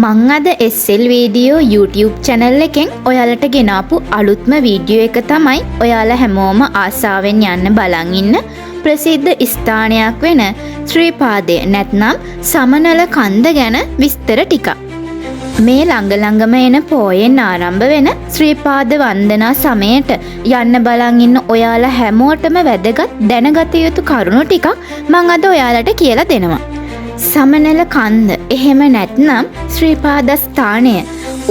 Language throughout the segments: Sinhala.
මං අද SL video YouTube channel එකෙන් ඔයාලට ගෙනාපු අලුත්ම වීඩියෝ එක තමයි ඔයාලා හැමෝම ආසාවෙන් යන්න බලන් ඉන්න ප්‍රසිද්ධ ස්ථානයක් වෙන ශ්‍රීපාදය නැත්නම් සමනල කන්ද ගැන විස්තර ටිකක්. මේ ළඟ ළඟම එන පෝයෙන් ආරම්භ වෙන ශ්‍රීපාද වන්දනා සමයට යන්න බලන් ඉන්න ඔයාලා හැමෝටම වැදගත් දැනගත යුතු කරුණු ටිකක් මං අද ඔයාලට කියලා දෙනවා. සමනල කන්ද එහෙම නැත්නම් ශ්‍රීපාදස්ථානය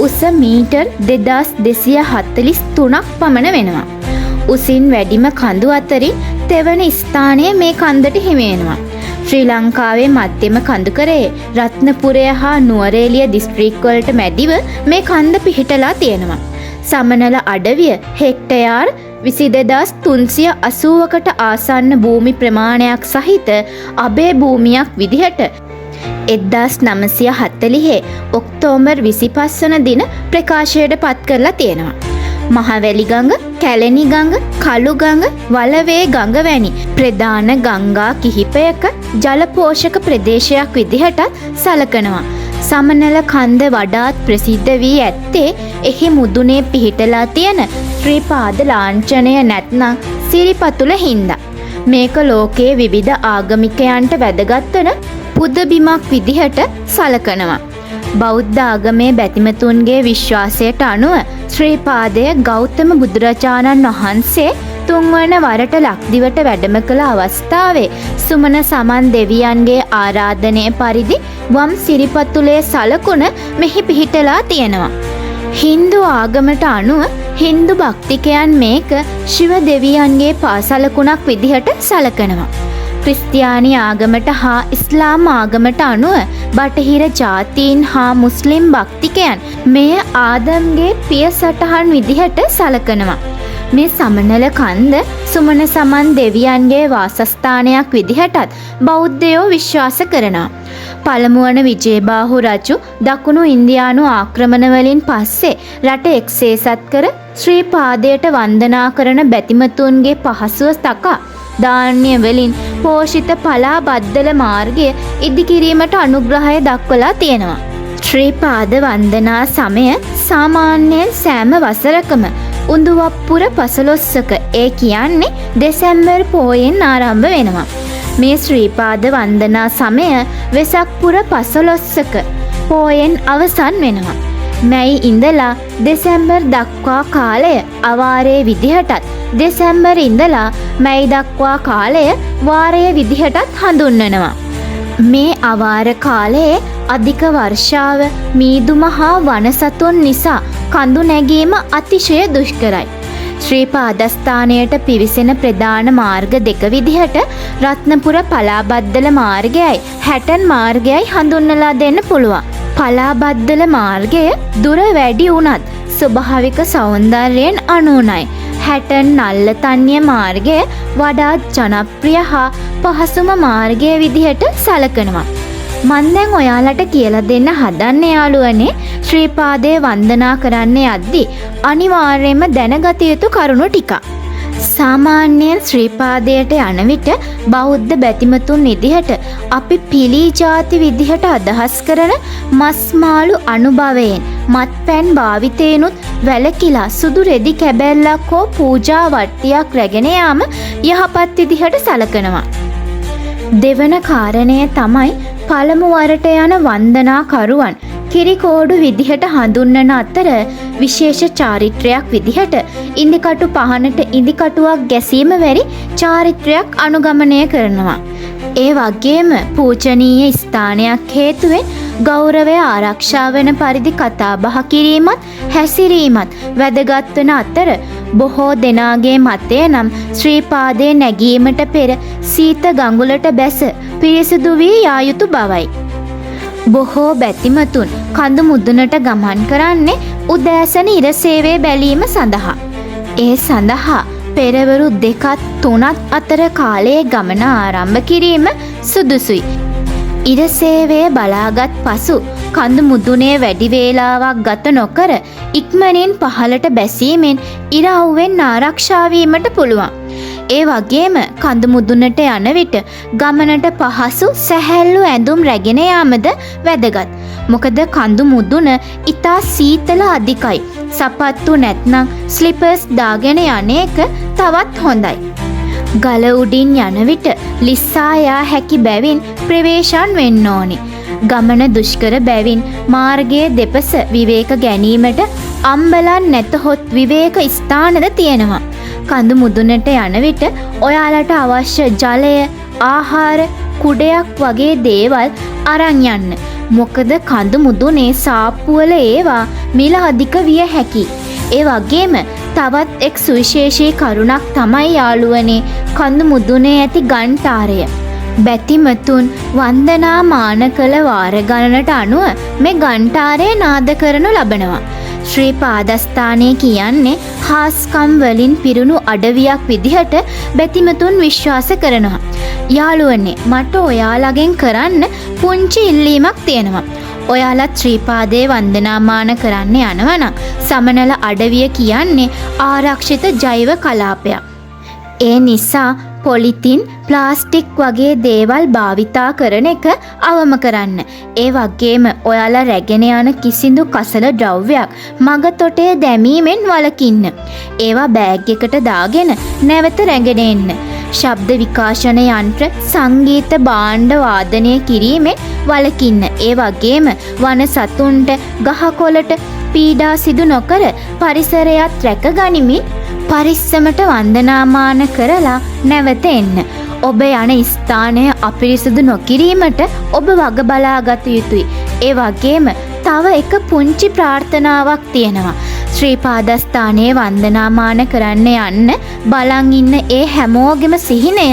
උස මීටර් 2243ක් පමණ වෙනවා. උසින් වැඩිම කඳු අතරින් තෙවන ස්ථානය මේ කන්දට හිමි වෙනවා. ශ්‍රී ලංකාවේ මධ්‍යම කඳුකරයේ රත්නපුරය හා නුවරඑළිය දිස්ත්‍රික්කවලට මැදිව මේ කන්ද පිහිටලා තියෙනවා. සමනල අඩවිය හෙක්ටයාර් 22,380කට ආසන්න භූමි ප්‍රමාණයක් සහිත අභය භූමියක් විදිහට 1940 ඔක්තෝබර් 25 වන දින ප්‍රකාශයට පත් කරලා තියෙනවා. මහවැලි ගඟ, කැලණි ගඟ, කළු ගඟ, වලවේ ගඟ වැනි ප්‍රධාන ගංගා කිහිපයක ජල පෝෂක ප්‍රදේශයක් විදිහටත් සලකනවා. සමනල කන්ද වඩාත් ප්‍රසිද්ධ වී ඇත්තේ එහි මුදුනේ පිහිටලා තියෙන ශ්‍රීපාද ලාංඡනය නැත්නම් සිරිපතුල හින්දා. මේක ලෝකයේ විවිධ ආගමිකයන්ට වැදගත් වන පුදබිමක් විදිහට සලකනවා. බෞද්ධ ආගමේ බැතිමතුන්ගේ විශ්වාසයට අනුව ශ්‍රීපාදය ගෞතම බුදුරජාණන් වහන්සේ තුන්වන වරට ලක්දිවට වැඩම කළ අවස්ථාවේ සුමන සමන් දෙවියන්ගේ ආරාධනය පරිදි වම් සිරිපතුලේ සලකුණ මෙහි පිහිටලා තියෙනවා. හින්දු ආගමට අනුව හින්දු භක්තිකයන් මේක ශිව දෙවියන්ගේ පාසලකුණක් විදිහට සලකනවා. ක්‍රිස්තියානි ආගමට හා ඉස්ලාම් ආගමට අනුව බටහිර ජාතීන් හා මුස්ලිම් භක්තිකයන් මෙය ආදම්ගේ පිය සටහන් විදිහට සලකනවා. මේ සමනල කන්ද සුමන සමන් දෙවියන්ගේ වාසස්ථානයක් විදිහටත් බෞද්ධයෝ විශ්වාස කරනවා. පළමුවන විජේබාහු රජු දකුණු ඉන්දියානු ආක්‍රමණවලින් පස්සේ රට එක්සේසත් කර ශ්‍රී පාදයට වන්දනා කරන බැතිමතුන්ගේ පහසුව තකා ධාන්‍ය වලින් පෝෂිත පලා බද්දල මාර්ගය ඉදිකිරීමට අනුග්‍රහය දක්වලා තියෙනවා. ශ්‍රී පාද වන්දනා සමය සාමාන්‍යයෙන් සෑම වසරකම උඳුවප්පුර 15ක, ඒ කියන්නේ දෙසැම්බර් පෝයෙන් ආරම්භ වෙනවා. මේ ශ්‍රීපාද වන්දනා සමය වෙසක් පුර 15ක පෝයෙන් අවසන් වෙනවා. මැයි ඉඳලා දෙසැම්බර් දක්වා කාලය අවාරයේ විදිහටත්, දෙසැම්බර් ඉඳලා මැයි දක්වා කාලය වාරය විදිහටත් හඳුන්වනවා. මේ අවාර කාලයේ අධික වර්ෂාව, මීදුම හා වනසතුන් නිසා කඳු නැගීම අතිශය දුෂ්කරයි. ශ්‍රී පාදස්ථානයට පිවිසෙන ප්‍රධාන මාර්ග දෙක විදිහට රත්නපුර පලාබද්දල මාර්ගයයි හැටන් මාර්ගයයි හඳුන්වලා දෙන්න පුළුවන්. පලාබද්දල මාර්ගය දුර වැඩි වුණත් ස්වභාවික සෞන්දර්යයෙන් අනූනයි. හැටන් නල්ලතන්‍ය මාර්ගය වඩාත් ජනප්‍රිය හා පහසුම මාර්ගය විදිහට සලකනවා. මං දැන් ඔයාලට කියලා දෙන්න හදන්නේ යාළුවනේ, ශ්‍රීපාදය වන්දනා කරන්න යද්දි අනිවාර්යයෙන්ම දැනගත යුතු කරුණු ටිකක්. සාමාන්‍යයෙන් ශ්‍රීපාදයට යන විට බෞද්ධ බැතිමතුන් විදිහට අපි පිලි ජාති විදිහට අදහස් කරන මස් මාළු අනුභවයෙන්, මත්පැන් භාවිතයෙනුත් වැළකීලා සුදු රෙදි කැබැල්ලක් හෝ පූජා වට්ටියක් රැගෙන යාම යහපත් විදිහට සලකනවා. දෙවන කාරණය තමයි පළමු වරට යන වන්දනාකරුවන් කිරිකෝඩු විදිහට හඳුන්වන අතර විශේෂ චාරිත්‍රයක් විදිහට ඉඳිකටු පහනට ඉඳිකටුවක් ගැසීම වැනි චාරිත්‍රයක් අනුගමනය කරනවා. ඒ වගේම පූජනීය ස්ථානයක් හේතුවෙන් ගෞරවය ආරක්ෂා වන පරිදි කතාබහ කිරීමත් හැසිරීමත් වැදගත් වන අතර, බොහෝ දෙනාගේ මතය නම් ශ්‍රීපාදය නැගීමට පෙර සීත ගඟුලට බැස පිරිසිදු වී යා යුතු බවයි. බොහෝ බැතිමතුන් කඳු මුදුනට ගමන් කරන්නේ උදෑසන ඉර සේවය බැලීම සඳහා. ඒ සඳහා පෙරවරු 2ත් 3ත් අතර කාලයේ ගමන ආරම්භ කිරීම සුදුසුයි. ඉර සේවය බලාගත් පසු කඳු මුදුනේ වැඩි වේලාවක් ගත නොකර ඉක්මනින් පහළට බැසීමෙන් ඉර අවුවෙන් ආරක්ෂා වීමට පුළුවන්. ඒ වගේම කඳු මුදුනට යන විට ගමනට පහසු සැහැල්ලු ඇඳුම් රැගෙන යාමද වැදගත්. මොකද කඳු මුදුන ඉතා සීතල අධිකයි. සපත්තු නැත්නම් ස්ලිපර්ස් දාගෙන යන එක තවත් හොඳයි. ගල උඩින් යන විට ලිස්සා යා හැකි බැවින් ප්‍රවේශම් වෙන්න ඕනි. ගමන දුෂ්කර බැවින් මාර්ගයේ දෙපස විවේක ගැනීමට අම්බලන් නැතහොත් විවේක ස්ථානද තියෙනවා. කඳු මුදුනට යන විට ඔයාලට අවශ්‍ය ජලය, ආහාර, කුඩයක් වගේ දේවල් අරන් යන්න. මොකද කඳු මුදුනේ සාප්පුවල ඒවා මිල අධික විය හැකි. ඒ වගේම තවත් එක් සුවිශේෂී කරුණක් තමයි යාළුවනේ කඳු මුදුනේ ඇති ඝන්ටාරය. බැතිමතුන් වන්දනා මාන කළ වාර ගණනට අනුව මේ ඝන්ටාරය නාද කරනු ලබනවා. ශ්‍රී පාදස්ථානය කියන්නේ හාස්කම් වලින් පිරුණු අඩවියක් විදිහට බැතිමතුන් විශ්වාස කරනවා. යාළුවනේ, මට ඔයාලගෙන් කරන්න පුංචි ඉල්ලීමක් තියෙනවා. ඔයාලත් ශ්‍රීපාදයේ වන්දනාමාන කරන්න යනවා නම් සමනල අඩවිය කියන්නේ ආරක්ෂිත ජෛව කලාපයක්. ඒ නිසා පොලිතින්, ප්ලාස්ටික් වගේ දේවල් භාවිතා කරන එක අවම කරන්න. ඒ වගේම ඔයාලා රැගෙන යන කිසිදු කසල ද්‍රව්‍යයක් මග තොටේ දැමීමෙන් වළකින්න. ඒවා බෑග් එකට දාගෙන නැවත රැගෙන එන්න. ශබ්ද විකාශන යන්ත්‍ර, සංගීත භාණ්ඩ වාදනය කිරීමෙන් වළකින්න. ඒ වගේම වන සතුන්ට, ගහකොළට පීඩා සිදු නොකර පරිසරයත් රැක ගනිමින් පරිස්සමට වන්දනාමාන කරලා නැවත එන්න. ඔබ යන ස්ථානය අපිරිසුදු නොකිරීමට ඔබ වග බලාගත යුතුයි. ඒ වගේම තව එක පුංචි ප්‍රාර්ථනාවක් තියෙනවා. ශ්‍රී පාදස්ථානයේ වන්දනාමාන කරන්න යන්න බලන් ඉන්න ඒ හැමෝගෙම සිහිනය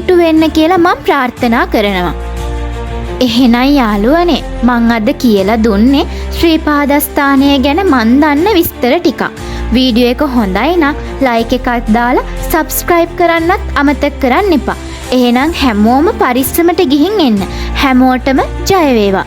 ඉටු වෙන්න කියලා මං ප්‍රාර්ථනා කරනවා. එහෙනම් යාළුවනේ, මං අද කියලා දුන්නේ ශ්‍රී පාදස්ථානය ගැන මං දන්න විස්තර ටිකක්. වීඩියෝ එක හොඳයි නම් ලයික් එකක් දාලා සබ්ස්ක්‍රයිබ් කරන්නත් අමතක කරන්න එපා. එහෙනම් හැමෝම පරිස්සමට ගිහින් එන්න. හැමෝටම ජය වේවා.